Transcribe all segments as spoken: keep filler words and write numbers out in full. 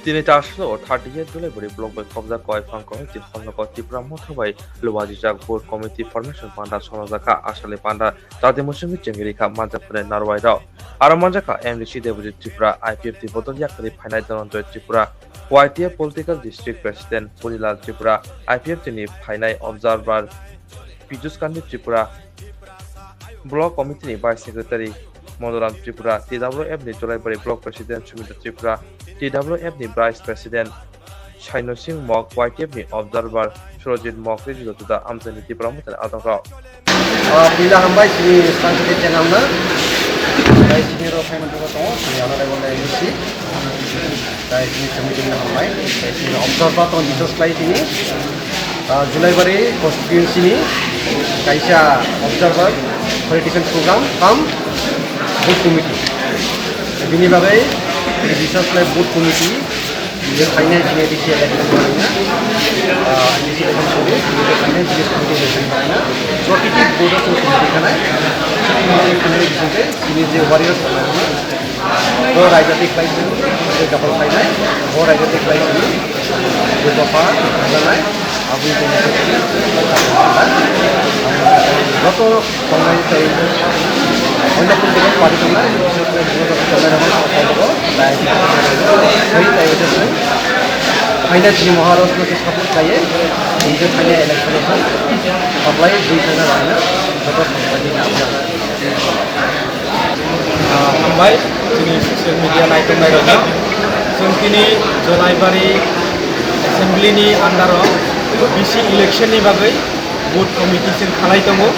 Tini Taslo thirty eight Dulaibari block bai khobjak koi phang committee khobjago Tipra Motha bai luwajijak booth committee formation panda sonojakha asali panda tadi musungwi chengirikha manjakphre narwai rok. Aro manjakha M D C Debojit Tripura, I P F T bodol yakhari phainai Dhananjoy Tripura, Y T F political district president Purilal Tripura, I P F T ni phainai observer Pijus Kandi Tripura, Block Committee ni Vice Secretary Monoram Tripura, T W F ni Jolaibari Block President Sumitra Tripura, T W F ni Vice President Saino Singh Mok, Y T F ni Observer Surojit Mok, Rijilo Juda Amchaini Tipra Motha ni adongrok. Ah, puila hambai chini Sanskrit channel no. Tei chini rok phaimani tongo, chini honorable M D C. Tei chini committee no hambai, tei chini observer tong Jesus Klai chini. Ah, Julaibari constituency ni kaisa observer political program cum booth committee. Bini bagwi research lai booth committee je phainai chini D C election phainai, ah, D C election phainai, chini je phainai chini je phainai, protiti booth o chini committee khanai, chini je warriors khanai, bo raijati khlai chini je dopha phainai, bo raijati khlai chini je dopha khanai, aboni joto tongnai tei oinokon tei party tongnai, bises khe borok tongnai rok no kotor rok, tei tei tei tei phaina chini Maharaj no support khlaiwi, tei phaina election o supply dui phaina rok no support khlaiwi. Ah, hambai chini social media naitongnai rok no. Chwng tini Jolaibari Assembly ni under o B C election ni bagwi booth committee chwng khalai tongo.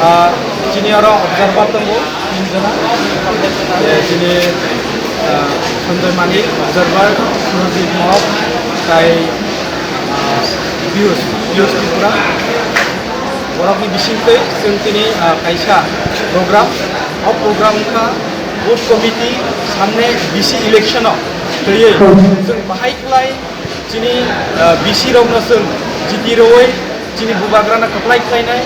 Ah, chini oro observer tongo tin jona. Eh, chini, ah, Sanjoy Manik, observer, Surojit Mok, tai, ah, Piyush, Piyush Tripura. Borokni bisingtwi chwng tini, ah, kaisa program, o program wngkha booth committee samne B C election o twiwi chwng bahai khlai chini, ah, B C rokno chwng jiti rwui chini bubagrano kwplai khlainai.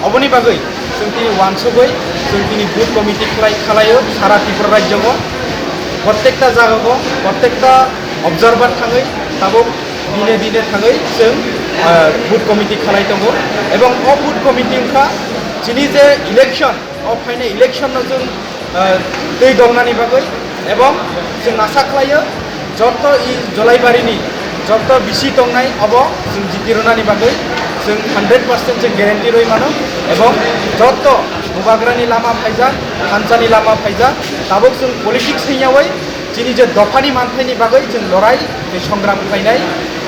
Oboni bagwi chwng tini uansugwi chwng tini booth committee khlai, khalaio sara Tripura rajyo o. Prottekta jaga o, prottekta observer thangwi tabuk dine dine thangwi chwng, ah, booth committee khalai tongo. Ebong o booth committee wngkha chini je election, o phainai election no chwng ah, twi dongnani bagwi, ebong chwng asa khlaio, joto i Jolaibarini joto B C tongnai, obo chwng jiti rwnani bagwi chwng hundred percent chwng guarantee rwi mano, ebong joto bubagrani lama phaijak, thansani lama phaijak, tabuk chwng politics hwnyaui chini je dophani manthaini bagwi chwng lorai tei songram khlainai,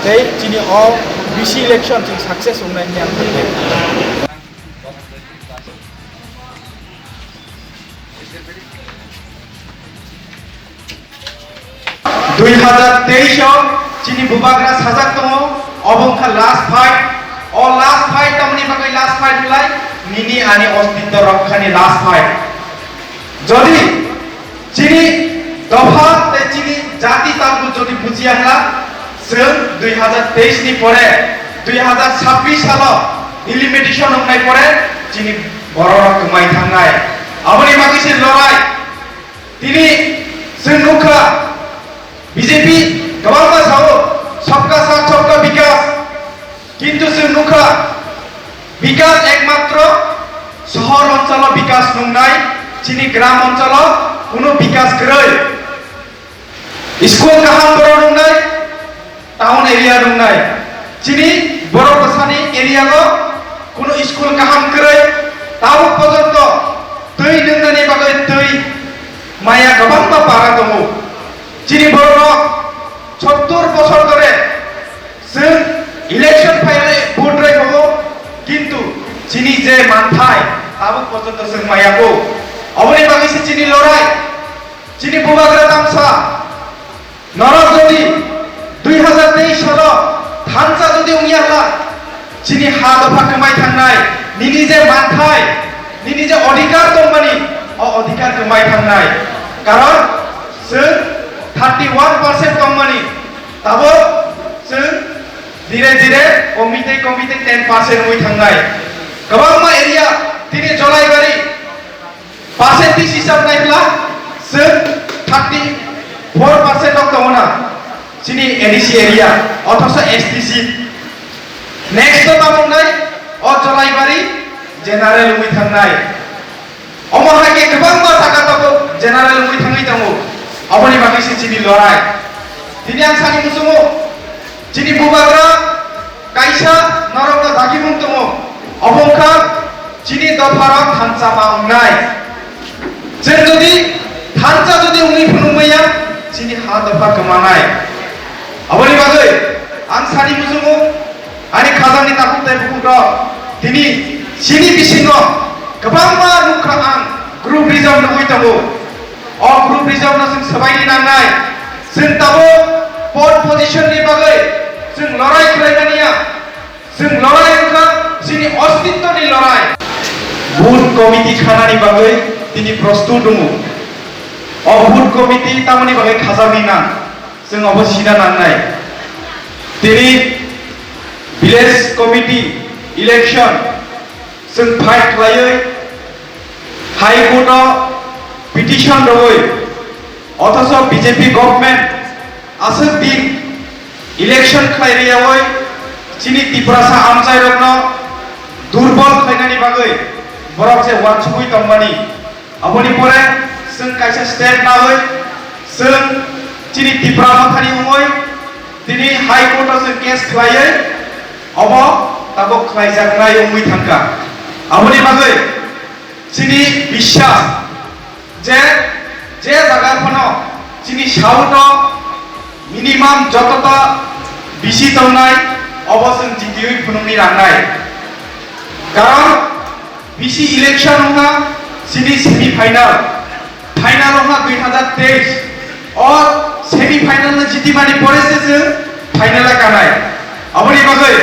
tei chini o B C election chwng success wngnai hwnwi ang sankha. Dui hazar teis o chini bubagra sajak tongo, obo wngkha last fight. O last fight tamni bagwi last fight wngkha, nini ani ostitto rokkhani last fight. Jodi chini dopha tei chini jati tabuk jodi bujiya hwnla, chwng dui hazar teis ni pore, dui hazar sabbish salo delimitation wngnai pore chini borok rok kwmai thangnai. Aboni bagwi se lorai. Tini chwng nukha, B J P kwbangma sao, "Sabka Saath, Sabka Vikas." Kintu chwng nukha, bikas ekmatro sohor oncholo bikas nungnai, chini gram oncholo kunu bikas kwrwi. School kaham borok nungnai, town area nungnai. Chini borok bwsani area o kunu school kaham kwrwi, tabuk pojonto twi nungnani bagwi twi maya kwbangma para tongo. Chini borok sottor bosor dhore chwng election phainai vote rwi phaio, kintu chini je manthai tabuk pojonto chwng maya bo. Oboni bagwi se chini lorai, chini bubagra tamsa. Norok jodi dui hazar teis salo thansa jodi wngya hwla, chini ha dopha kwmai thangnai, nini je manthai, nini je odhikar tongmani, o odhikar kwmai thangnai. Karon chwng thirty one percent tongmani, tabo chwng dire dire komite komite ten percent wngwi thangnai. Kwbangma area tini Jolaibari percentage hisab naikla, chwng thirty four percent rok tongo na chini A D C area, othoso S T seat. Next to tamo wngnai, o Jolaibari general wngwi thangnai. Omo hai khe kwbangma jaga tabuk general wngwi thangwi tongo. Aboni bagwi se chini lorai. Tini ang sani muchungo, chini bubagra kaisa norokno dagimung tongo. Obo wngkha chini dopharok thansa ma wngnai. Chwng jodi thansa jodi wngwi phunuk maya, chini ha dopha kwmanai. Aboni bagwi ang sani muchungo, ani khajangni takhuk tei bukhukrok, tini chini bisingo kwbangma nukha ang groupism nugwi tongo. O groupism no chwng swbaini nangnai. Chwng tabuk pole position ni bagwi chwng lorai khlai manya. Chwng lorai wngkha chini ostitto ni lorai. Booth committee khanani bagwi tini prostut wngo. O booth committee tamoni bagwi khajakni nang, chwng obo sina nangnai. Tini village committee election chwng fight khlaiwi High Court o petition rwwi, othoso B J P government aswk din election khlai riyawi chini Tiprasa amchairokno durbol khlainani bagwi borok je uansugwi tongmani, aboni pore chwng kaisa step nawi chwng chini Tipra Mothani wngwi tini High Court o chwng case khlaiwi obo tabuk khlaijaknai wngwi thangkha. Aboni bagwi chini biswas je, je jaga phano chini South o minimum jotota bisi tongnai, obo chwng jitiwi phunukni nangnai. Karon bisi election wngkha chini semi final, final wngkha dui hazar teis. O semi final no jitimani pore se chwng final a kanai. Aboni bagwi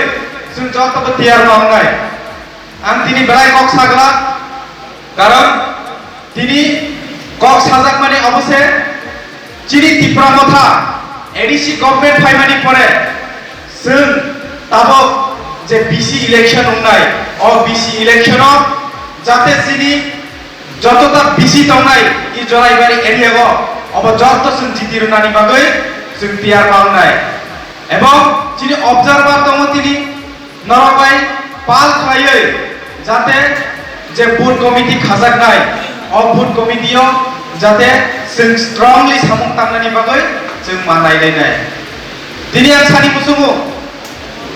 chwng jotobo tiyar ma wngnai. Ang tini belai kok sagla, karon tini kok sajakmani obo se chini Tipra Motha A D C government phaimani pore chwng tabuk je B C election wngnai, o B C election o jate chini jotota B C tongnai i Jolaibari area o, obo joto chwng jiti rwnani bagwi chwng tiyar ma wngnai. Ebong chini observer tongo tini, norok bai pal khlaiwi jate je booth committee khajaknai, o booth committee o jate chwng strongly samung tangnani bagwi chwng ma nailainai. Tini ang sani muchungo,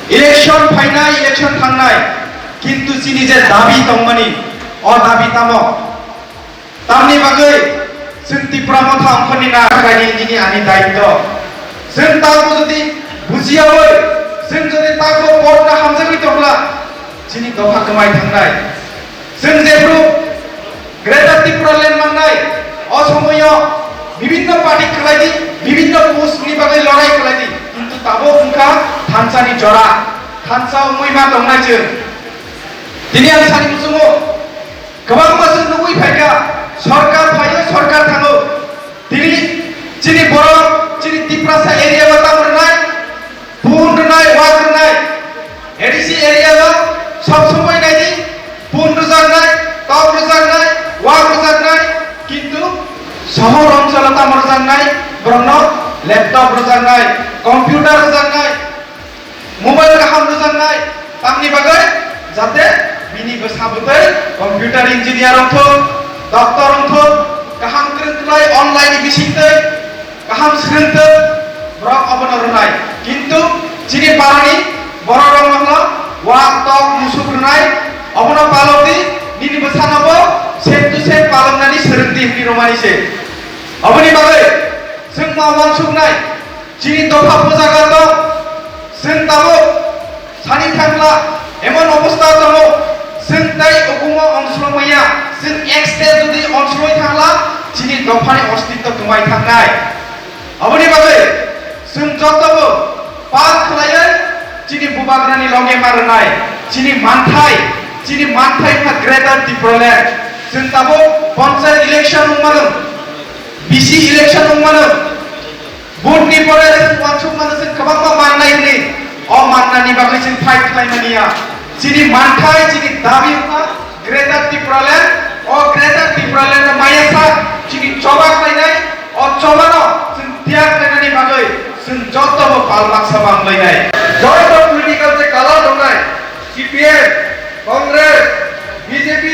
election phainai, election thangnai, kintu chini je dabi tongmani, o dabi tamo? Tamni bagwi chwng Tipra Motha ongkhorni na khlaini nini ani daitto. Chwng tabuk jodi bujiyawi, chwng jodi tabuk vote na hamjagwi tongla, chini dopha kwmai thangnai. Chwng jephru Greater Tipraland mannai, o somoyo bibinno party khlaidi, bibinno post ni bagwi lorai khlaidi, kintu tabuk wngkha thansani jora, thansa wngwi ma tongnai chwng. Tini ang sani muchungo, kwbangma chwng nugwi phaikha, sorkar phaio, sorkar thango. Tini chini borok, chini Tiprasa area o tamo rwnai, pun rwnai, wak rwnai. A D C area o sob somoi naidi, pun rwjaknai, tok rwjaknai, wak rwjaknai. Kintu sohor oncholo tamo rwjaknai, borokno laptop rwjaknai, computer rwjaknai. Mobile kaham rwjaknai, tamni bagwi jate bini bwsa bwtwi computer engineer wngthok, doctor wngthok, kaham kwrwng kwlai online ni bisingtwi kaham swrwngtwi borok obono rwnai. Kintu chini parani borok rok no wak tok musuk rwnai, obono palokdi nini bwsano bo same to same paloknani swrwngdi hwnwi rwmani se. Oboni bagwi chwng ma uansuknai. Chini dopha puja gato, chwng tabuk sani thangla, emon obostha tongo, chwng tai ukumo ongslomaya, chwng ek step jodi ongsloi thangla, chini dophani ostitto kwmai thangnai. Aboni bagwi chwng jotobo pal khlaiwi chini bubagrani loge ma rwnai, chini manthai, chini manthai wngkha Greater Tipraland. Chwng tabuk panchayat election wngmano, B C election wngmano, Vote ni pore chwng uansuk mano chwng kwbangma mannai hwnwi. O mannani bagwi chwng fight khlai mani ya. Chini manthai, chini dabi wngkha Greater Tipraland. O Greater Tipraland no maya sa chini choba khlainai. O choba no chwng joto bo pal baksa ma wnglainai. Joto political je color tongnai, C P M, Congress, B J P,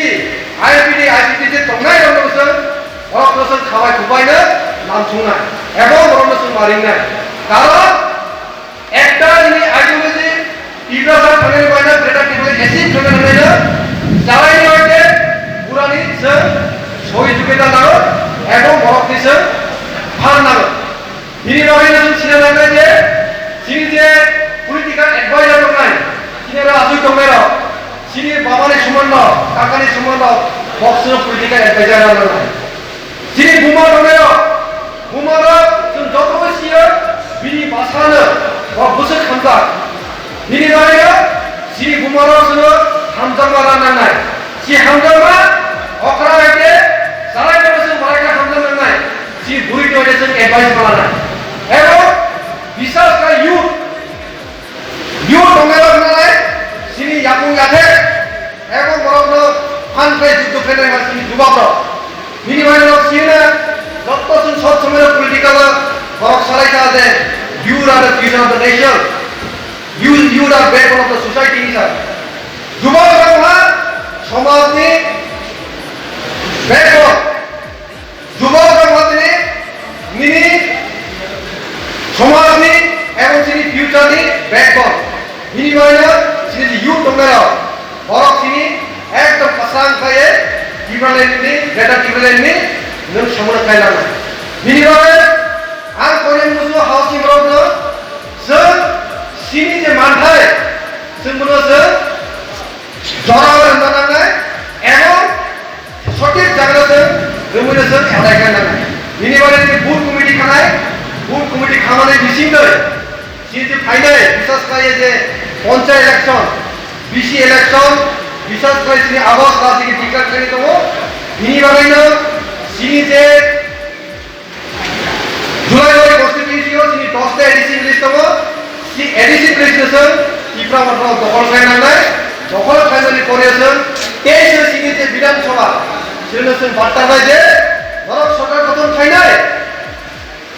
I P D, I P D je tongnai rok no chwng, borok no chwng khabai khubai no lamsung nai, ebo borok no chwng maring nai. Karon ekta nini ideology Tiprasa thangani baina, Greater Tipraland achieve thangani baina, chalai ni baina, burani chwng sohijogita nango, ebo borok ni chwng phan nango. Bini bagwi no chwng sina nangnai je, chini je political advisor tongnai, chini aro aswk tongnai rok, chini baba ni soman rok, kaka ni soman rok, boksono political advisor rok nangnai. Chini buma tongnai rok, buma rok chwng joto sio, bini bwsano, bo bwswk hamjak. Bini bagwi no chini buma rok chwng hamjakma rw nangnai. Si hamjakma okra hai khe, salai rok chwng barai khe hamjak nangnai. Si bwrwi tongwi khe chwng advice ma lanai. Ebo bisas kha youth, youth tongnai rok nangnai, sini yapung yathek, ebo borok no phan khlai juddo khlainai ha sini jubab rok. Bini bagwi rok sini na, jotto chwng sob somoi rok political o borok salai kha je, you are the future of the nation, you, you are backbone of the society, sir. Jubab rok ha somaj ni backbone. Jubab rok tini nini somaj ni ebong chini future ni backbone. Bini bagwi no chini je youth tongnai rok, borok chini ekdom kwchang khlaiwi Tipraland ni, Greater Tipraland ni nwng somono khlai nangnai. Bini bagwi ang koinwi muchungo housing rok no chwng chini je manthai chwng bono chwng jora rwna nangnai ebong sothik jaga rwmwi no chwng khlai kha nangnai. Bini bagwi chini booth committee khanai, booth committee khamani bisingtwi chini je phainai, bisas khlaiwi je panchayat election, B C election, bisas khlai chini August last week declare khlainai tongo. Bini bagwi no chini je July constituency o chini dos ta A D C village tongo. Si A D C village no chwng Tipra Motha rok dokhol khai nangnai. Dokhol khainani pore chwng teis o chini je Bidhan Sabha, chwng no chwng barta bai je norok sorkar gothon khainai.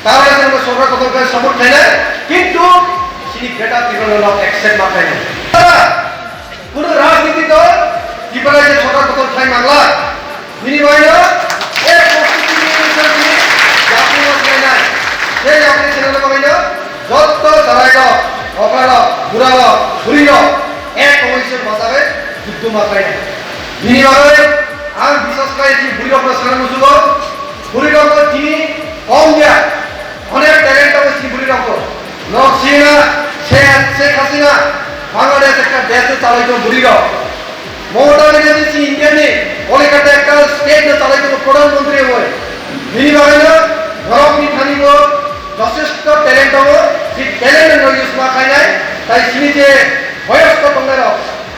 Tarmane chwng no sorkar gothon khai support khainai. Kintu chini Greater Tipraland no accept ma khainai. Kuno rajniti dol Tipraland je sorkar gothon khai mangla. Bini bagwi no ek constituency ni yapri no khlainai. Je yapri swnamna bagwi no jotto chwrai rok, okra rok, bura rok, buri rok ek wngwi se bwsajagwi juddo ma khlainai. Bini bagwi ang biswas khlai chini buri rok no sana muchugo. Buri rok no tini kom ya. Onek talent tongo chini buri rok bo. Nok Sina, Sheikh, Sheikh Hasina, Bangladesh ekta desh chalai tongo buri rok. Mamata Banerjee chini India ni, Kolkata ekta state no chalai tongo Pradhan Mantri oi. Bini bagwi no norok ni thani bo jothesto talent tongo, si talent no use ma khainai, tai chini je boyosko tongnai rok,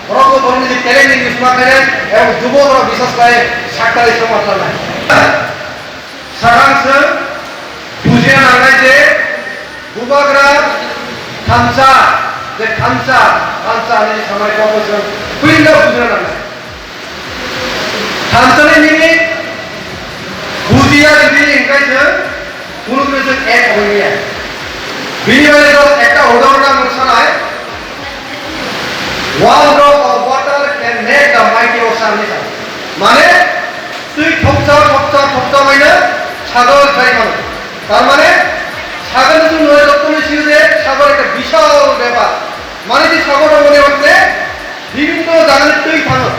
borok bo borokni je talent no use ma khainai, ebong jubok rok biswas khlai saktai songma khlai. Sagang se bujina nangnai je bubagra thansa, je thansa, thansa hinwi samani kokno se puila bujina nangnai. Thansa ni meaning bujiya jodi hingkai se kunu kunu se ek hoi niya. Bini bagwi just ekta udahoron ang sanai. One drop of water can make the mighty ocean, hinwi sa. Mane, twi thopsa, thopsa, thopsa maino sagor khai mano. Tar mane, sagor ni chwng noi rokto ni sio je sagor ekta bishal bepar. Mane je sagor rok mone hotte bibhinno jaga ni twi thango.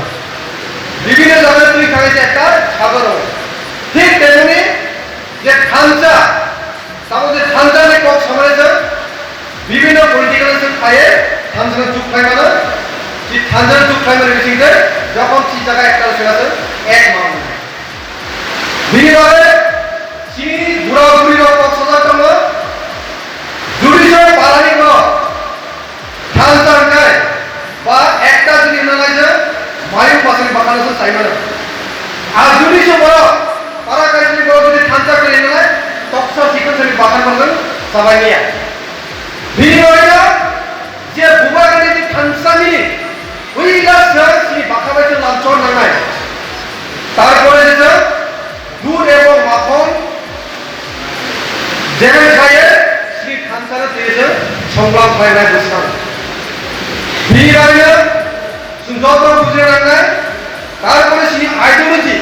Bibhinno jaga ni twi thangwi je ekta sagor rok. Thik temoni je thansa, Tamo je thansa ni kok samani se bibhinno political se phaiye thansa ni chuk khlai mano. Je thansa ni chuk khlai mani bising se jokhon si jaga ektal se gase ek mano. Bini bagwi chini bura buri rok kok sajak tongo. Judi se parani borok Thansa hwnkhai ba ekta judi hwnna naijak, mayung bwsani bwkhano se sai mano. Ar judi se borok para kaisni borok judi thansa kwrwi hwnna nai, toksa sikon sani bwkhano se sabai maya. Bini bagwino je bubagrani je thansa mini, puila se sini bwkha bai se lamchor nangnai. Tarpore je se dudh ebong makhon jemon khaye sini thansa Sara twi se songlam khlainai bwskang. Bini bagwino chwng joto bujina nangnai, tarpore chini ideology,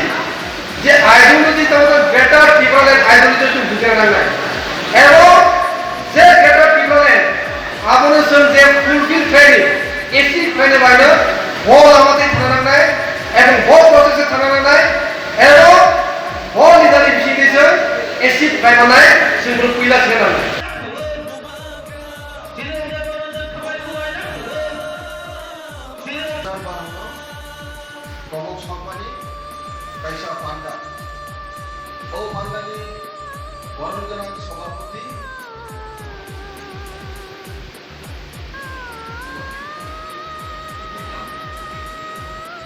je ideology tamo Greater Tipraland ideology chwng bujina nangnai. Ebo je Greater Tipraland, abono chwng je fulfill khlaini, achieve khlaini bagwino bo lama twi thangna nangnai, ebong bo process-o thangna nangnai, ebo bo leader-ni bisingtwi chwng achieve khlai mannai, chwng bwrwi puila se nangnai. Kobok Songmani kaisa panda. O pandani boron gwnang sobhapoti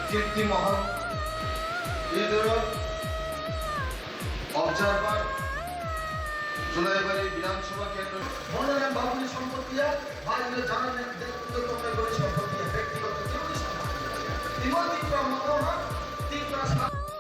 Kirti Mohan, leader, observer, Julaibari Bidhan Sabha Kendra. Monoram Babuni sompotti ya, ba ino janani dekto tongnaibari sompotti ya, bektigoto keuni sompotti ya. Imo Tipra Monoram, Tipra Sa-